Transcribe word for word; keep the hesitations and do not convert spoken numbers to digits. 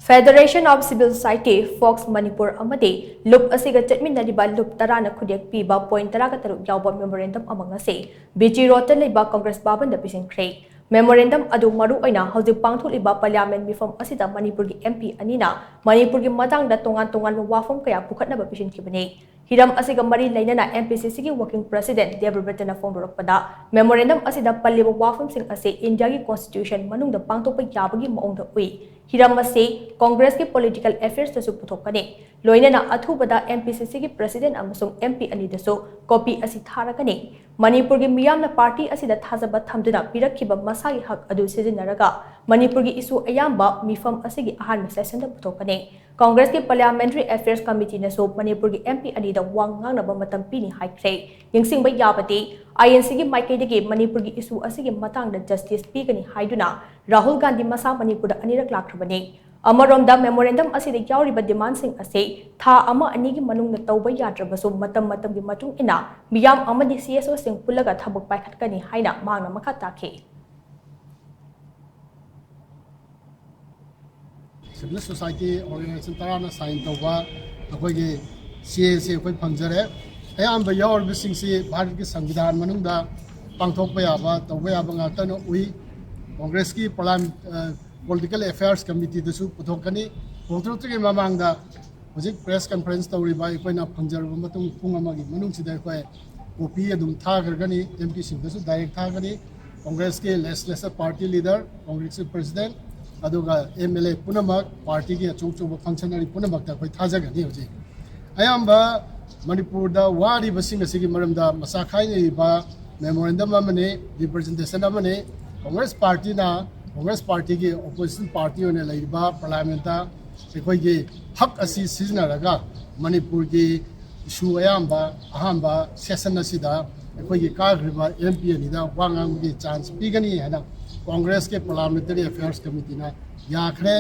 Federation of Civil Society, fox Manipur ꯑꯃꯗꯤ ꯂꯨꯞ ꯑꯁꯤꯒ ꯆꯠꯃꯤꯟꯅꯔꯤꯕ ꯂꯨꯞ ꯇꯔꯥꯅ ꯈꯨꯗꯦꯛ ꯄꯤꯕ ꯄꯣꯏꯟ ꯇꯔꯥꯒ ꯇꯔꯨꯛ ꯌꯥꯎꯕ ꯃꯦꯃꯣꯔꯦꯟꯗꯝ ꯑꯃ ꯉꯁꯤ ꯕꯤ ꯖꯤ ꯔꯣꯗꯇ ꯂꯩꯕ ꯀꯪꯒ꯭ꯔꯦꯁ ꯚꯕꯟꯗ ꯄꯤꯁꯤꯟꯈ꯭ꯔꯦ꯫ ꯃꯦꯃꯣꯔꯦꯟꯗꯝ ꯑꯗꯨ ꯃꯔꯨꯑꯣꯏꯅ ꯍꯧꯖꯤꯛ ꯄꯥꯡꯊꯣꯛꯂꯤꯕ ꯄꯥꯔꯂꯤꯌꯥꯃꯦꯟ ꯃꯤꯐꯝ ꯑꯁꯤꯗ ꯃꯅꯤꯄꯨꯔꯒꯤ ꯑꯦꯝ ꯄꯤ ꯑꯅꯤꯅ ꯃꯅꯤꯄꯨꯔꯒꯤ ꯃꯇꯥꯡꯗ ꯇꯣꯉꯥꯟ ꯇꯣꯉꯥꯟꯕ ꯋꯥꯐꯝ ꯀꯌꯥ ꯄꯨꯈꯠꯅꯕ ꯄꯤꯁꯤꯟꯈꯤꯕꯅꯤ꯫ ꯍꯤꯔꯝ ꯑꯁꯤꯒ ꯃꯔꯤ ꯂꯩꯅꯅ ꯑꯦꯝ ꯄꯤ ꯁꯤ ꯁꯤꯒꯤ ꯋꯥꯔꯀꯤꯡ ꯄ꯭ꯔꯁꯤꯗꯦꯟ ꯗꯦꯕꯕ꯭ꯔꯇꯅ ꯐꯣꯡꯗꯣꯔꯛꯄꯗ, ꯃꯦꯃꯣꯔꯦꯟꯗꯝ ꯑꯁꯤꯗ ꯄꯜꯂꯤꯕ ꯋꯥꯐꯝꯁꯤꯡ ꯑꯁꯤ ꯏꯟꯗꯤꯌꯥꯒꯤ ꯀꯣꯟꯁꯇꯤꯇ꯭ꯌꯨꯁꯟ ꯃꯅꯨꯡꯗ ꯄꯥꯡꯊꯣꯛꯄ ꯌꯥꯕꯒꯤ ꯃꯑꯣꯡꯗ ꯎꯏ꯫ ꯍꯤꯔꯝ ꯑꯁꯤ ꯀꯣꯡꯒ꯭ꯔꯦꯁꯀꯤ ꯄꯣꯂꯤꯇꯤꯀꯦꯜ ꯑꯦꯐꯤꯌꯔꯁꯇꯁꯨ ꯄꯨꯊꯣꯛꯀꯅꯤ꯫ ꯂꯣꯏꯅꯅ ꯑꯊꯨꯕꯗ ꯑꯦꯝ ꯄꯤ ꯁꯤ ꯁꯤꯒꯤ ꯄ꯭ꯔꯁꯤꯗꯦꯟ ꯑꯃꯁꯨꯡ ꯑꯦꯝ ꯄꯤ ꯑꯅꯤꯗꯁꯨ ꯀꯣꯄꯤ ꯑꯁꯤ ꯊꯥꯔꯒꯅꯤ꯫ ꯃꯅꯤꯄꯨꯔꯒꯤ ꯃꯤꯌꯥꯝꯅ ꯄꯥꯔꯇꯤ ꯑꯁꯤꯗ ꯊꯥꯖꯕ ꯊꯝꯗꯨꯅ ꯄꯤꯔꯛꯈꯤꯕ ꯃꯁꯥꯒꯤ ꯍꯛ ꯑꯗꯨ ꯁꯤꯖꯤꯟꯅꯔꯒ ꯃꯅꯤꯄꯨꯔꯒꯤ ꯏꯁꯨ ꯑꯌꯥꯝꯕ ꯃꯤꯐꯝ ꯑꯁꯤꯒꯤ ꯑꯍꯥꯟꯕ ꯁꯦꯁꯟꯗ ꯄꯨꯊꯣꯛꯀꯅꯤ꯫ ꯀꯣꯡꯒ꯭ꯔꯦꯁꯀꯤ ꯄꯥꯔꯂꯤꯌꯥꯃꯦꯟꯇꯔꯤ ꯑꯦꯐꯤꯌꯔꯁ ꯀꯃꯤꯇꯤꯅꯁꯨ ꯃꯅꯤꯄꯨꯔꯒꯤ ꯑꯦꯝ ꯄꯤ ꯑꯅꯤꯗ ꯋꯥ ꯉꯥꯡꯅꯕ ꯃꯇꯝ ꯄꯤꯅꯤ ꯍꯥꯏꯈ꯭ꯔꯦ꯫ ꯅꯤꯡꯁꯤꯡꯕ ꯌꯥꯕꯗꯤ, ꯑꯥꯏ ꯑꯦꯟ ꯁꯤꯒꯤ ꯃꯥꯏꯀꯩꯗꯒꯤ ꯃꯅꯤꯄꯨꯔꯒꯤ ꯏꯁꯨ ꯑꯁꯤꯒꯤ ꯃꯇꯥꯡꯗ ꯖꯁꯇꯤꯁ ꯄꯤꯒꯅꯤ ꯍꯥꯏꯗꯨꯅ ꯔꯥꯍꯨꯜ ꯒꯥꯟꯙꯤ ꯃꯁꯥ ꯃꯅꯤꯄꯨꯔꯗ ꯑꯅꯤꯔꯛ ꯂꯥꯛꯈ꯭ꯔꯕꯅꯤ꯫ ꯑꯃꯔꯣꯝꯗ, ꯃꯦꯃꯣꯔꯦꯟꯗꯝ ꯑꯁꯤꯗ ꯌꯥꯎꯔꯤꯕ ꯗꯤꯃꯥꯟꯁꯤꯡ ꯑꯁꯤ ꯊꯥ ꯑꯃ ꯑꯅꯤꯒꯤ ꯃꯅꯨꯡꯗ ꯇꯧꯕ ꯌꯥꯗ꯭ꯔꯕꯁꯨ, ꯃꯇꯝ ꯃꯇꯝꯒꯤ ꯃꯇꯨꯡ ꯏꯟꯅ ꯃꯤꯌꯥꯝ ꯑꯃꯗꯤ ꯁꯤ ꯑꯦꯁ ꯑꯣꯁꯤꯡ ꯄꯨꯜꯂꯒ ꯊꯕꯛ ꯄꯥꯏꯈꯠꯀꯅꯤ ꯍꯥꯏꯅ ꯃꯍꯥꯛꯅ ꯃꯈꯥ ꯇꯥꯈꯤ꯫ ꯁꯤꯚꯤꯜ ꯁꯣꯁꯥꯏꯇꯤ ꯑꯣꯔꯒꯅꯥꯏꯖꯦꯁꯟ ꯇꯔꯥꯅ ꯁꯥꯏꯟ ꯇꯧꯕ ꯑꯩꯈꯣꯏꯒꯤ ꯁꯤ ꯑꯦ ꯑꯁꯤ ꯑꯩꯈꯣꯏ ꯐꯪꯖꯔꯦ꯫ ꯑꯌꯥꯝꯕ ꯌꯥꯎꯔꯤꯕꯁꯤꯡꯁꯤ ꯚꯥꯔꯠꯀꯤ ꯁꯪꯕꯤꯙꯥꯟ ꯃꯅꯨꯡꯗ ꯄꯥꯡꯊꯣꯛꯄ ꯌꯥꯕ, ꯇꯧꯕ ꯌꯥꯕ ꯉꯥꯛꯇꯅ ꯎꯏ꯫ ꯀꯣꯡꯒ꯭ꯔꯦꯁꯀꯤ ꯄꯥꯔꯂꯥꯃꯦꯟ-, ꯑ, ꯄꯣꯂꯤꯇꯤꯀꯦꯜ ꯑꯦꯐꯤꯌꯔꯁ ꯀꯃꯤꯇꯤꯗꯁꯨ ꯄꯨꯊꯣꯛꯀꯅꯤ꯫ ꯄꯨꯊꯣꯛꯇ꯭ꯔꯤꯉꯩ ꯃꯃꯥꯡꯗ ꯍꯧꯖꯤꯛ ꯄ꯭ꯔꯦꯁ ꯀꯟꯐꯔꯦꯟꯁ ꯇꯧꯔꯤꯕ ꯑꯩꯈꯣꯏꯅ ꯐꯪꯖꯔꯕ ꯃꯇꯨꯡ ꯄꯨꯡ ꯑꯃꯒꯤ ꯃꯅꯨꯡꯁꯤꯗ ꯑꯩꯈꯣꯏ ꯀꯣꯄꯤ ꯑꯗꯨꯝ ꯊꯥꯈ꯭ꯔꯒꯅꯤ, ꯑꯦꯝ ꯄꯤꯁꯤꯡꯗꯁꯨ ꯗꯥꯏꯔꯦꯛ ꯊꯥꯒꯅꯤ꯫ ꯀꯣꯡꯒ꯭ꯔꯦꯁꯀꯤ ꯂꯦꯖꯤꯁꯂꯦꯆꯔ ꯄꯥꯔꯇꯤ ꯂꯤꯗꯔ, ꯀꯣꯡꯒ꯭ꯔꯦꯁꯀꯤ ꯄ꯭ꯔꯁꯤꯗꯦꯟꯠ, ꯑꯗꯨꯒ ꯑꯦꯝ ꯑꯦꯜ ꯑꯦ ꯄꯨꯝꯅꯃꯛ, ꯄꯥꯔꯇꯤꯒꯤ ꯑꯆꯧ ꯑꯆꯧꯕ ꯐꯪꯁꯅꯔꯤ ꯄꯨꯝꯅꯃꯛꯇ ꯑꯩꯈꯣꯏ ꯊꯥꯖꯒꯅꯤ꯫ ꯍꯧꯖꯤꯛ ꯑꯌꯥꯝꯕ ꯃꯅꯤꯄꯨꯔꯗ ꯋꯥꯔꯤꯕꯁꯤꯡ ꯑꯁꯤꯒꯤ ꯃꯔꯝꯗ ꯃꯆꯥ ꯈꯥꯏꯅꯔꯤꯕ ꯃꯦꯃꯣꯔꯦꯟꯗꯝ ꯑꯃꯅꯤ, ꯔꯤꯄ꯭ꯔꯖꯦꯟꯇꯦꯁꯟ ꯑꯃꯅꯤ꯫ ꯀꯣꯡꯒ꯭ꯔꯦꯁ ꯄꯥꯔꯇꯤꯅ, ꯀꯣꯡꯒ꯭ꯔꯦꯁ ꯄꯥꯔꯇꯤꯒꯤ ꯑꯣꯄꯣꯖꯤꯁꯟ ꯄꯥꯔꯇꯤ ꯑꯣꯏꯅ ꯂꯩꯔꯤꯕ ꯄꯥꯔꯂꯤꯌꯥꯃꯦꯟꯇ ꯑꯩꯈꯣꯏꯒꯤ ꯍꯛ ꯑꯁꯤ ꯁꯤꯖꯤꯟꯅꯔꯒ ꯃꯅꯤꯄꯨꯔꯒꯤ ꯏꯁꯨ ꯑꯌꯥꯝꯕ ꯑꯍꯥꯟꯕ ꯁꯦꯁꯟ ꯑꯁꯤꯗ ꯑꯩꯈꯣꯏꯒꯤ ꯀꯥꯈ꯭ꯔꯤꯕ ꯑꯦꯝ ꯄꯤ ꯑꯅꯤꯗ ꯋꯥ ꯉꯥꯡꯕꯒꯤ ꯆꯥꯟꯁ ꯄꯤꯒꯅꯤ ꯍꯥꯏꯅ ꯀꯣꯡꯒ꯭ꯔꯦꯁꯀꯤ ꯄꯥꯔꯂꯤꯌꯥꯃꯦꯟꯇꯔꯤ ꯑꯦꯐꯤꯌꯔꯁ ꯀꯃꯤꯇꯤꯅ ꯌꯥꯈ꯭ꯔꯦ꯫